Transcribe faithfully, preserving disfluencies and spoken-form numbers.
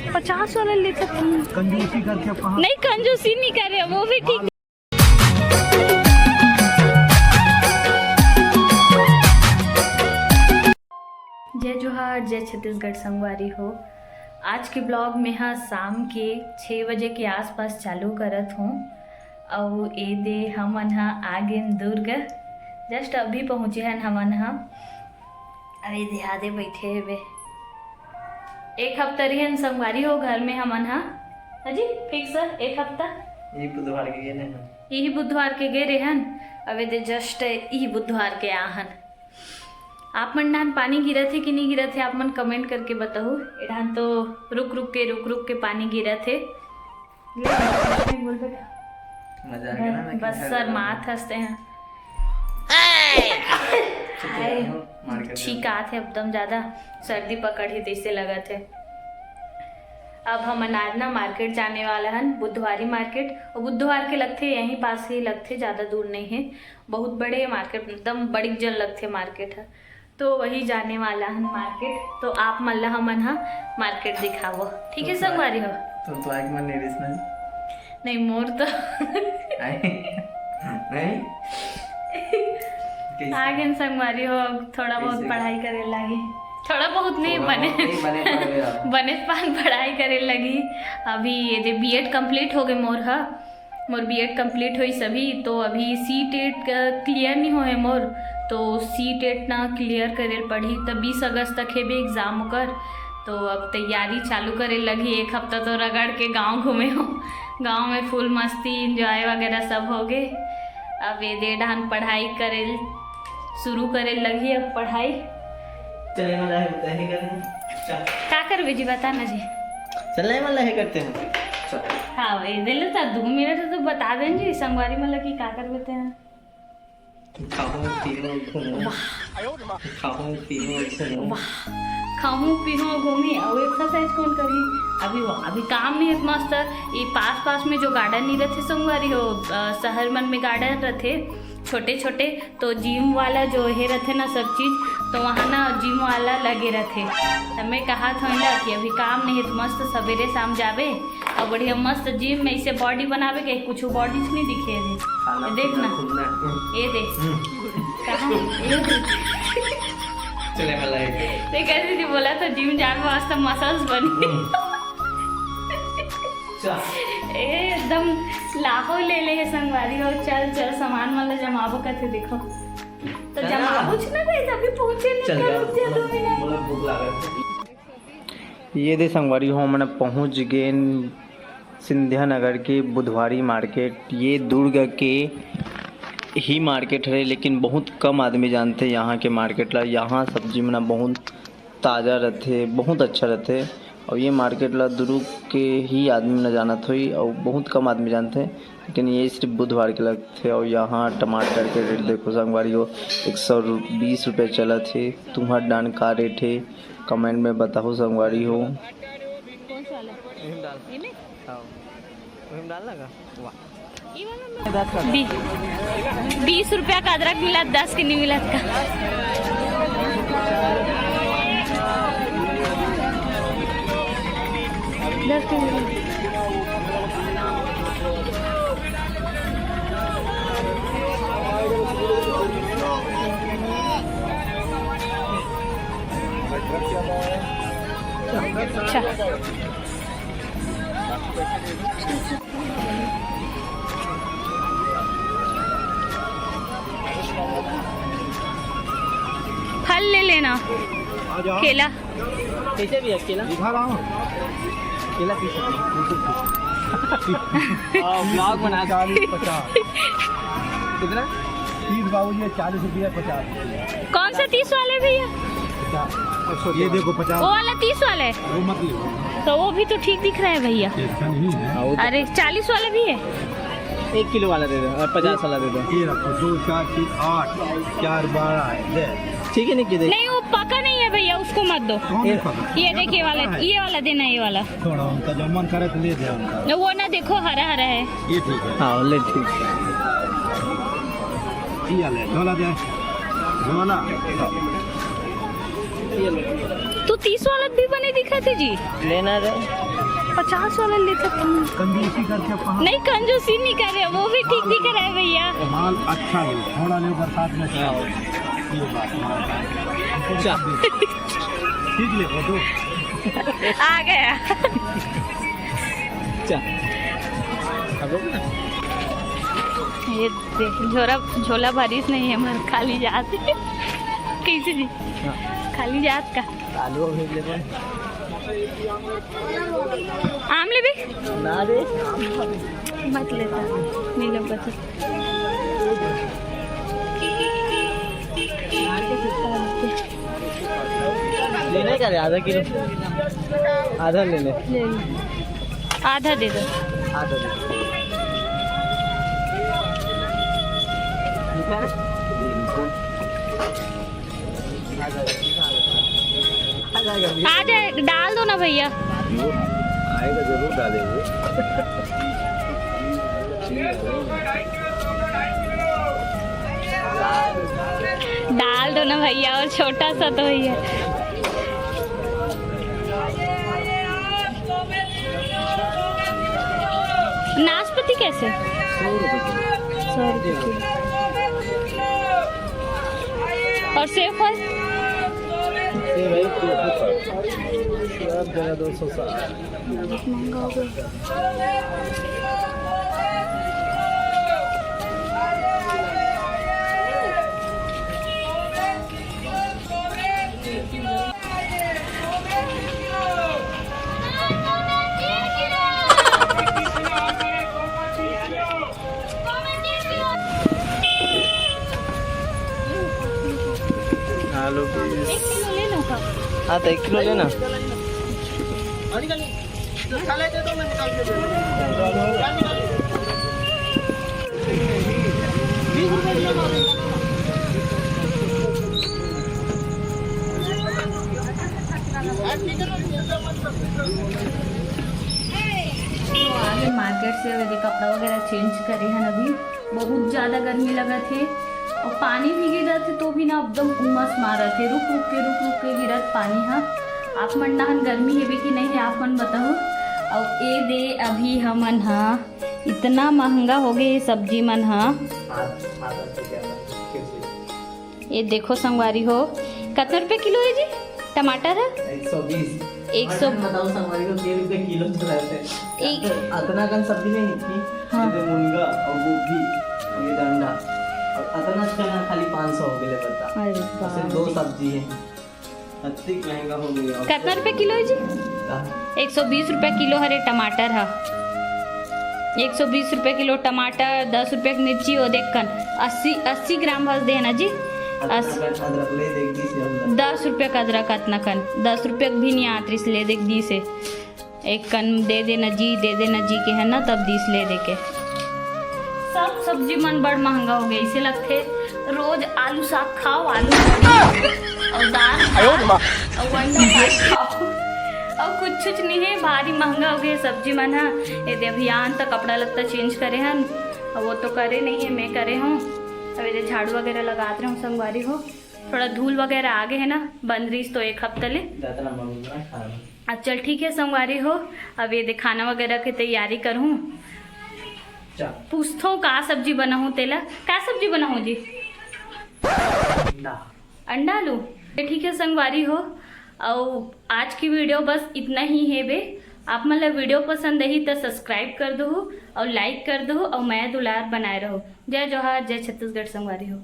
पचास वाला लेते। कंजूसी करके आप कहाँ? नहीं, कंजूसी नहीं कर रहे, वो भी ठीक। जय जोहार, जय छत्तीसगढ़ संगवारी हो। आज के ब्लॉग में हा शाम के छः बजे के आसपास चालू करत हूँ। अउ ए दे हमन हा आ गेन दुर्ग, जस्ट अभी पहुँचे हन हमन हा। अरे दे आदे बैठे हेबे। एक हफ्ता रिहन संगवारी हो घर में हमन हा। हाँ जी, फिक्स एक हफ्ता। ये बुधवार के गे रेहन। यही बुधवार के गे रेहन। अबे दे जस्ट यही बुधवार के आहन। आप मन डाहन पानी गिरत हे कि नहीं गिरत हे, आप मन कमेंट करके बताहू। ए डाहन तो रुक रुक के, रुक रुक के पानी गिरत हे। नहीं बोल बेटा। मजाक है ना, मैं बस कैसा शर्मात हंसते हैं। चुप रहो, मार के छींक आत हे एकदम ज्यादा, सर्दी पकड़ ही तैसे लगत हे। अब हमन आज ना मार्केट जाने वाला हन, बुधवारी मार्केट। और बुधवार के लगथे, यहीं पास ही लगथे, ज्यादा दूर नहीं है। बहुत बड़े मार्केट, एकदम बड़ी जन लगथे मार्केट है। तो वही जाने वाला हन मार्केट। तो आप मन ला हमन ह मार्केट दिखाबो, ठीक है तो संगवारी हो? तो तो आग मन नहीं रिस नहीं। नहीं, मोर तो आए? नहीं। कैसे? आ गेन संगवारी हो, थोड़ा बहुत कैसे? पढ़ाई करे लागी। थोड़ा बहुत नहीं, थोड़ा बने बहुत नहीं, बने पढ़ गया। बने पान पढ़ाई करे लगी। अभी ये दे बीएड कंप्लीट हो गए मोर ह। मोर बीएड कंप्लीट होइस अभी, तो अभी सी टेट क्लियर नहीं होए मोर, तो सी टेट ना क्लियर करे ल पड़ही। तब बीस अगस्त तक हेबे एग्जाम ओकर, तो अब तैयारी चालू करे लगी। एक हफ्ता तो रगड़ के गांव घूमे हो, गांव में फुल मस्ती, एंजॉय वगैरह सब हो गए। अब ये दे डहान पढ़ाई करे ल शुरू करे लगी। अब पढ़ाई चले वाला है, बताइए कर। चल। का करबे जी, बता ना जी। चलने वाला है करते हैं। चल। हाँ, ये दे ले तो दो मिनट तो बता दें जी, संगवारी मन लगी का करबे ते हैं। खाहूं पीहूं घूमूं। वाह। खाहूं पीहूं घूमूं। वाह। खाहूं पीहूं घूमी, और एक्सरसाइज कौन करी? अभी वो, अभी काम नहीं है मस्त। ये पास पास में जो गार्डन नहीं रहते संगवारी हो, अ, शहर मन में गार्डन रहते छोटे छोटे, तो जिम वाला जो हे रथे ना सब चीज, तो वहाँ ना जिम वाला लगे रथे। तो मैं कहा था ना कि अभी काम नहीं है तो मस्त सवेरे शाम जाबे और बढ़िया मस्त जिम में इसे बॉडी बनाबे के, कुछ बॉडी नहीं दिखे रे। खाना ये देख पीना ना। घूमना। ये देख। हम्म। कहाँ? ये देख। चले वाला है। देख, ऐसे जी बोला था जिम जाने वास्ते मसल्स बनी। हम्म। चल। ए, एकदम लाखों ले ले हे संगवारी हो। चल चल, सामान वाला जमाबो कथे, देखो। तो चल। जमाबो च ना गई, अभी पहुंचे नहीं, चल क्या यार, रुक जा दो मिनट। बहुत भूख लागत है। ये दे संगवारी हो, हमन पहुंच गेन सिंधिया नगर के बुधवारी मार्केट। ये दुर्ग के ही मार्केट हरे, लेकिन बहुत कम आदमी जानते यहाँ के मार्केट ला। यहाँ सब्जी मन बहुत ताज़ा रथे, बहुत अच्छा रथे। और ये मार्केट ला दुर्ग के ही आदमी मन जानत होही और बहुत कम आदमी जानते, लेकिन ये सिर्फ बुधवार के लगथे। और यहाँ टमाटर के रेट देखो संगवारी हो, एक सौ बीस रुपये चलत हे। तुम्हार डान का रेट है, कमेंट में बताओ संगवारी हो। कौन सा वाला? ये में? हाँ। वही में डालना का? वाह। बी-, बीस रुपया का अदरक मिला, दस के नहीं मिला का। दस के मिला। अच्छा। फल ले लेना। आ जाओ। केला। कैसे भी है केला? दिखा रहा हूँ। केला तीस रुपये। हाँ, ब्लॉग बना। चालीस पचास। कितना? तीस बाबू जी, चालीस रुपये पचास। कौन सा तीस वाले भैया? ये देखो पचास। वो वाला तीस वाला है? वो मत लो। तो वो भी तो ठीक दिख रहा है भैया। ऐसा नहीं है। हाँ, वो तो अरे, चालीस वाला भी है? एक किलो वाला दे दो और पचास वाला दे दो। ये रखो, दो, चार, छः, आठ, चार, बारह है, ले। ठीक है, निकी, देख। नहीं, वो पका नहीं है भैया, उसको मत दो। कौन ये पका? ये देखिए वाला, पका है। ये वाला देना, ये वाला। थोड़ा उनका जो मन करे तो ले दे उनका। वो ना देखो, हरा हरा है। ये ठीक है। हाँ, ले, ठीक है। ये ले, झोला दे। तू तीस वाला भी बने दिखा थे जी। लेना रे। पचास वाला लेते तुम। कंजूसी करके पहा- नहीं, कंजूसी नहीं कर रहे, वो भी ठीक दिख रहा है भैया। माल अच्छा है, थोड़ा ले बरसात में। अच्छा। ठीक ले फोटो। आ गया। अच्छा। अब ना। ये देख, झोला, झोला भरिस नहीं है, मर खाली जात। कैसे जी? हाँ। खाली जात का। आलू भेज ले बन। आम लेबे? ना रे। मत लेता, नहीं लेबा तो। लेने का रे, आधा किलो। आधा ले ले। ले ले। आधा दे दो। आधा दे दो। आ जाए, डाल दो ना भैया। आएगा, जरूर डालेंगे। डाल दो ना भैया, और छोटा सा तो भैया। नाशपाती कैसे? सौ रुपये किलो। सौ रुपये किलो। और सेब फल? सेब है दो सौ साठ। बहुत महंगा हो गया। आलू बीस। एक किलो ले लो का? हाँ, तो एक किलो लेना। तो आगे मार्केट से अभी कपड़ा वगैरह चेंज करे हन। अभी बहुत ज़्यादा गर्मी लगत हे और पानी भी गिरत हे, तो भी ना एकदम उमस मारत हे, रुक रुक के, रुक रुक के गिरत पानी ह। आप मन डहन गर्मी हेबे कि नहीं हे, आप मन बताओ। और ए दे अभी हमन ह इतना महंगा हो गए ये सब्जी मन ह। ये देखो संगवारी हो, कतना रुपये किलो है जी टमाटर है? एक सौ बीस। एक सौ। बताओ संगवारी हो, के रुपये किलो चला है? एक अतना कन सब्जी नहीं थी, हाँ। जैसे मुनगा और गोभी और ये डंडा और अतना चना खाली पाँच सौ हो गए पता। अरे बाप रे। दो सब्जी है। अतिक महंगा हो गया। कतना रुपये किलो है जी? हाँ। एक सौ बीस रुपये किलो हरे टमाटर ह। एक सौ बीस रुपये किलो टमाटर, दस रुपये की मिर्ची, वो देख कन अस्सी, अस्सी ग्राम भर दे ना जी। अस- अदरक, अदरक ले देख दीस हे। दस रुपये का अदरक अतना कन, दस रुपये भी नहीं आत रिस ले देख दीस हे। एक कन दे देना जी, दे देना जी के है ना, तब दीस ले दे के। सब सब्जी मन बड़ महंगा हो गए, इसे लगथे रोज आलू साग खाओ, आलू बड़ी और दाल खाओ और अंडा भात खाओ और कुछ कुछ नहीं है, भारी महंगा हो गए सब्जी मन ह। ये दे अभी आन त कपड़ा लत्ता चेंज करे हन, अब वो तो करे नहीं है, मैं करे हूँ। अब ये झाड़ू वगैरह लगात रहे हूँ संगवारी हो, थोड़ा धूल वगैरह आ गए है ना, बंद रहीस तो एक हफ्ता ले। जाता ना मम्मी ना खाना। अच्छा चल ठीक है संगवारी हो, अब ये दे खाना वगैरह के तैयारी करहूँ। चल। पूछथों का सब्जी बनाहूँ तेला, का सब्जी बनाहूँ जी? अंडा। अंडा आलू? ये ठीक है संगवारी हो, और आज की वीडियो बस इतना ही है बे। आप मन ला वीडियो पसंद आही तो सब्सक्राइब कर दो और लाइक कर दो और मया दुलार बनाए रहो। जय जोहार, जय छत्तीसगढ़ संगवारी हो।